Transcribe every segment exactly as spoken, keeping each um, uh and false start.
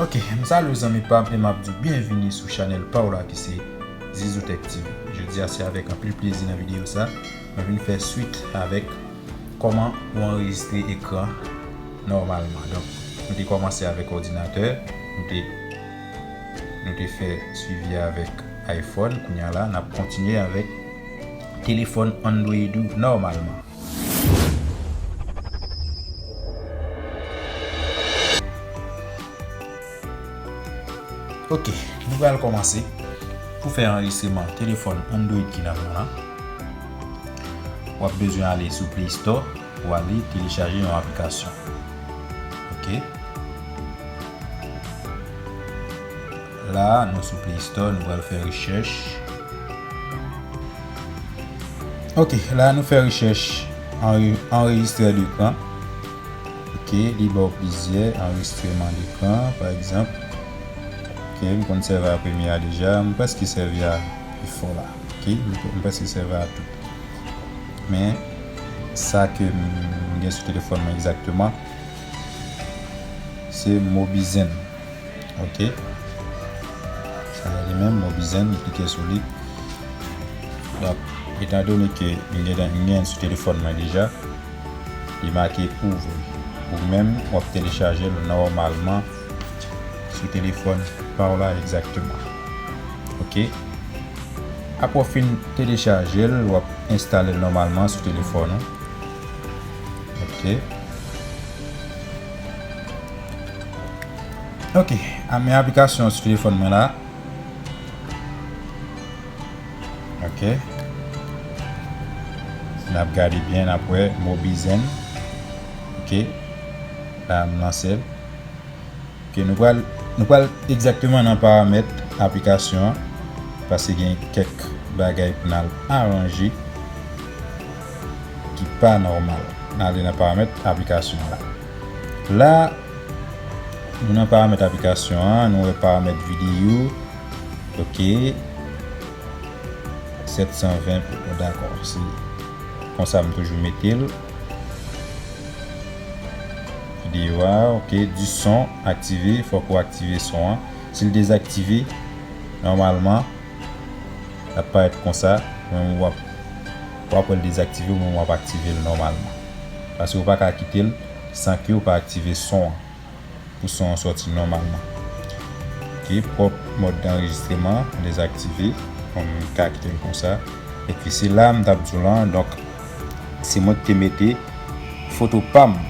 Ok, m salye w zanmi pa m e m ap di w byenvini sou chanèl pa w la ki se Zizou Tech T V. Jodi a se avèk anpil plezi nan videyo sa, mwen vin fè swit avèk kòman ou anrejistre ekran nòmalman. Donk, nou te kòmanse avèk òdinatè, nou te, nou te fè swivi avèk iPhone, kounye a la, n ap kontinye avèk telefòn Android ou nòmalman. Ok, nou pral kòmanse. Pou fè anrejistreman telefòn Android ki nan men w lan, w ap bezwen ale sou Play Store pou ale telechaje yon aplikasyon. Ok. La, nou sou Play Store, nou pral fè rechèch. Ok, la nou fè rechèch anre-, anrejistè dekran. Ok, li ba w plizyè anrejistreman dekran, pa egzanp. Ok, m konn sèvi a premye a deja, m prèske sèvi a pi fò la. Ok, m, m prèske sèvi a tout. Men, sa ke m, m gen sou telefòn mwen egzakteman, se Mobizen. Ok. Sa a li menm, Mobizen, m klike sou li. Donk, etandone ke m gen, m gen sou telefòn mwen deja, li make ouvri. Ou menm, w ap telechaje l nòmalman sou telefòn pa w la egzakteman. Ok. Apre w fin telechaje l, w ap enstale l nòmalman sou telefòn ou. Ok. Ok, a men aplikasyon sou telefòn mwen la. Ok. Si n ap gade byen, n ap wè Mobizen. Ok. La, m lanse l. Ok, nou pral, nou pral egzakteman nan paramèt aplikasyon an, paske gen kèk bagay pou n al aranje ki pa nòmal. N ale nan paramèt aplikasyon an la. La, nou nan paramèt aplikasyon an, nou wè paramèt videyo. Ok. Sèt san ven, dakò. Se konsa m toujou mete l. Videyo a, ok. Du son, aktive, fòk ou aktive son an. Si l dezaktive, nòmalman, l ap parèt konsa. Men w ap, w ap wè l dezaktive, men w ap aktive l nòmalman. Paske w pa ka kite l san ke w pa aktive son an. Pou son an sòti nòmalman. Ok, pwòp mòd anrejistreman dezaktive. Bon, m ka kite l konsa. Epi se la m t ap di w lan, donk, se mwen ki te mete foto pa m.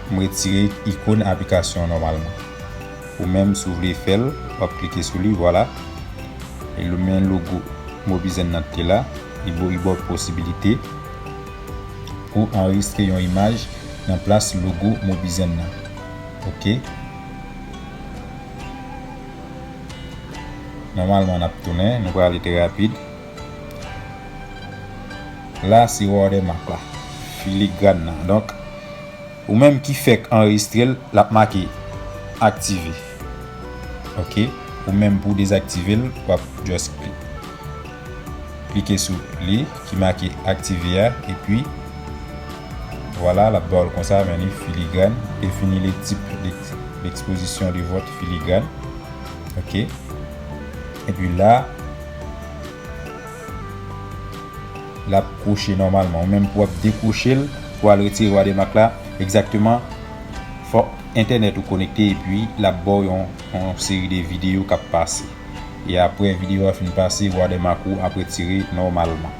M retire ikòn aplikasyon an nòmalman. Ou menm, si w vle fè l, w ap klike sou li, vwala. E l men logo Mobizen nan te la, li bo-, li ba w posibilite pou anrejistre yon imaj nan plas logo Mobizen nan. Ok. Nòmalman, n ap tounen, nou prale trè rapid. La, se watermark la, filigran nan. Donk, ou menm ki fèk anrejistre l, l ap make aktive. Ok. Ou menm pou w dezaktive l, w ap just kli-, klike sou li ki make aktive a, epi vwala, l ap ba w l konsa, men li filigran. Définis le type d'ex-, d'exposition de votre filigrane. Ok. Epi la, l ap kwoche nòmalman. Ou menm pou w ap dekwoche l, pou w al retire watermark la, egzakteman, fòk entènèt ou konekte epi l ap ba w yon, yon seri de videyo k ap pase. E apre videyo a fin pase, watermark ou ap retire nòmalman.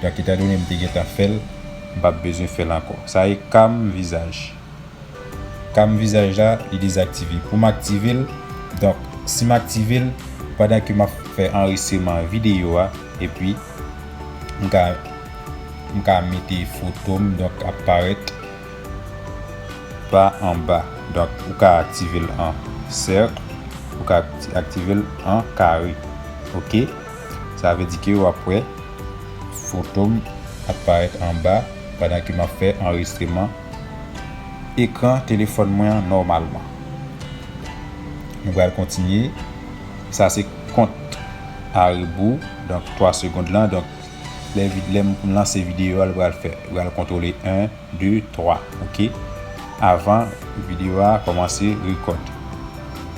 Donk, etandone m te gentan fè l, m p ap bezwen fè l ankò. Sa e kam vizaj. Kam vizaj la, li dezaktive. Pou m aktive l, donk, si m aktive l, pandan ke m ap fè anrejistreman videyo a, epi m ka, m ka mete foto m, donk, ap parèt pa anba. Donk, ou ka aktive l an sèk, ou ka akti-, aktive l an kare. Ok? Sa vle di ke w ap wè foto m ap parèt anba pandan ke m ap fè anrejistreman ekran telefòn mwen an nòmalman. Nou pral kontinye. Sa se kont a rebou, donk twa segonn lan. Donk, lè vid-, lè m lanse videyo a, l pral fè, l pral kontwole en, de, twa, ok? Avan videyo a kòmanse rekòd.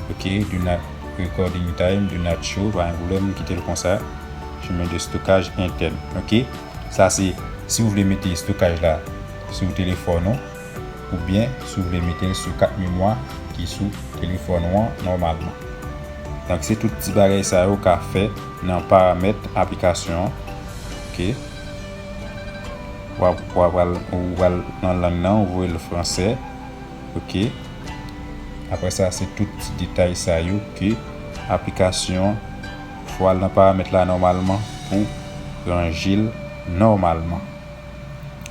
Ok, do not recording time, do not show, pa gen pwoblèm, kite l konsa. Chemin de stockage interne. Ok, sa se si w vle mete estokaj la sou telefòn ou, oubyen si w vle mete l sou kat memwa ki sou telefòn ou an nòmalman. Donk, se tout ti bagay sa yo w ka fè nan paramèt aplikasyon an. Ok. W ap, w ap al, ou pral nan lang nan, ou voye l fransè. Ok. Apre sa, se tout ti detay sa yo ke aplikasyon, fò w al nan paramèt la nòmalman pou ranje l nòmalman.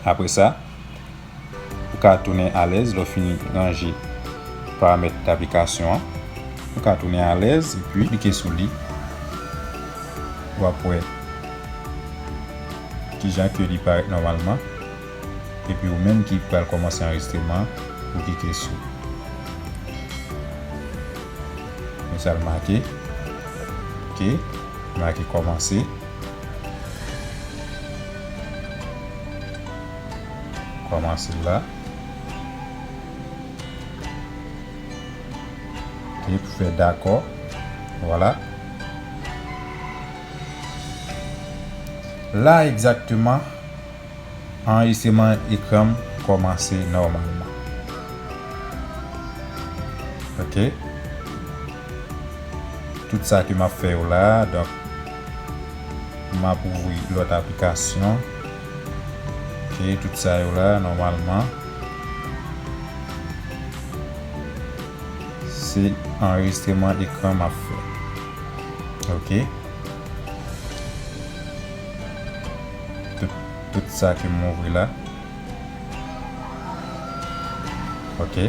Apre sa, ou ka tounen alèz lè w fin ranje paramèt aplikasyon an. Ou ka tounen alèz epi klike sou li. W ap wè kijan ke li parèt nòmalman. Epi ou menm ki pral kòmanse anrejistreman, ou klike sou. Men sa l make. Ok. Make kòmanse. Kòmanse la. Ok, pou fè dakò. Vwala. La egzakteman, anrejistreman ekran m kòmanse nòmalman. Ok. Tout sa ke m ap fè yo la, donk, m ap ouvri lòt aplikasyon. Ok, tout sa yo la, nòmalman, se anrejistreman ekran m ap fè. Ok. Tout, tout sa ke m ouvri la. Ok.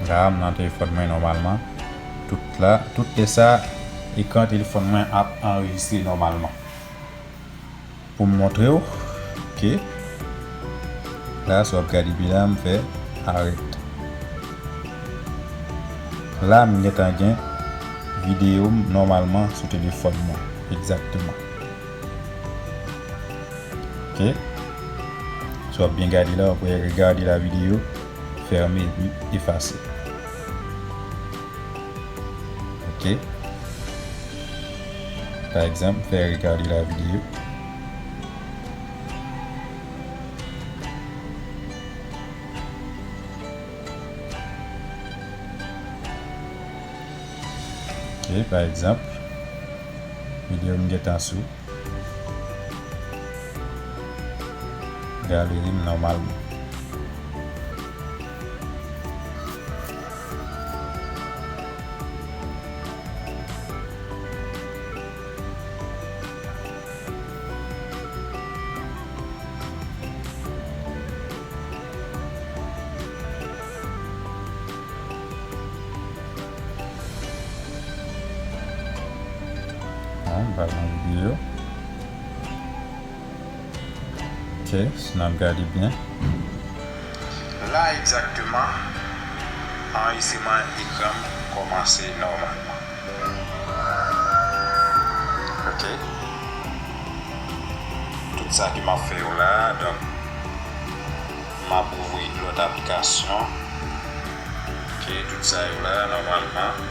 La, m nan telefòn mwen nòmalman. Tout la, tout lè sa, ekran telefòn mwen ap anrejistre nòmalman. Pou m montre w, ok. La, si w ap gade byen la, m fè arèt. La, m gentan gen videyo m nòmalman sou telefòn mwen. Egzakteman. Ok. Si w ap byen gade la, w ap wè regardez la vidéo, fermé epi efase. Ok. Pa egzanp, fè regardez la vidéo. Ok, pa egzanp, videyo m gentan sou galeri m nòmalman. Bon, m pa nan videyo. Ok, si n ap gade byen. La egzakteman, anrejistreman ekran m kòmanse nòmalman. Ok. Tout sa ke m ap fè yo la, donk, m ap ouvri lòt aplikasyon. Ok, tout sa yo la, nòmalman,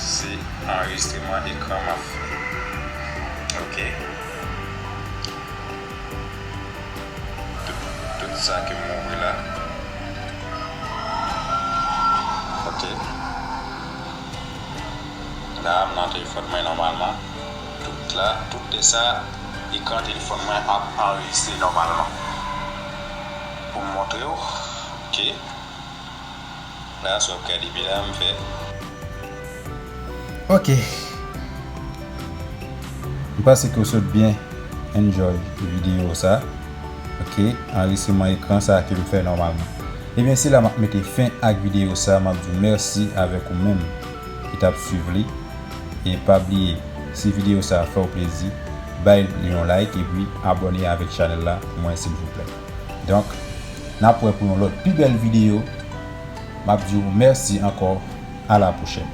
se anrejistreman ekran m ap fè. Ok. Tout, tout sa ke m ouvri la. Ok. La, m nan telefòn mwen nòmalman. Tout la, tout lè sa, ekran telefòn mwen ap anrejistre nòmalman. Pou m montre w, ok. La, si w ap gade byen la, m fè. Ok. M panse ke w sot byen enjoy videyo sa. Ok, anrejistreman ekran sa ke m fè nòmalman. Ebyen, se la m ap mete fen ak videyo sa. M ap di w mèsi avèk ou menm ki t ap swiv li. E pa bliye, si videyo sa fè w plezi, bay li yon like epi abòne avèk chanèl la pou mwen, silvouplè. Donk, n ap wè pou yon lòt pi bèl videyo. M ap di w mèsi ankò. À la prochaine.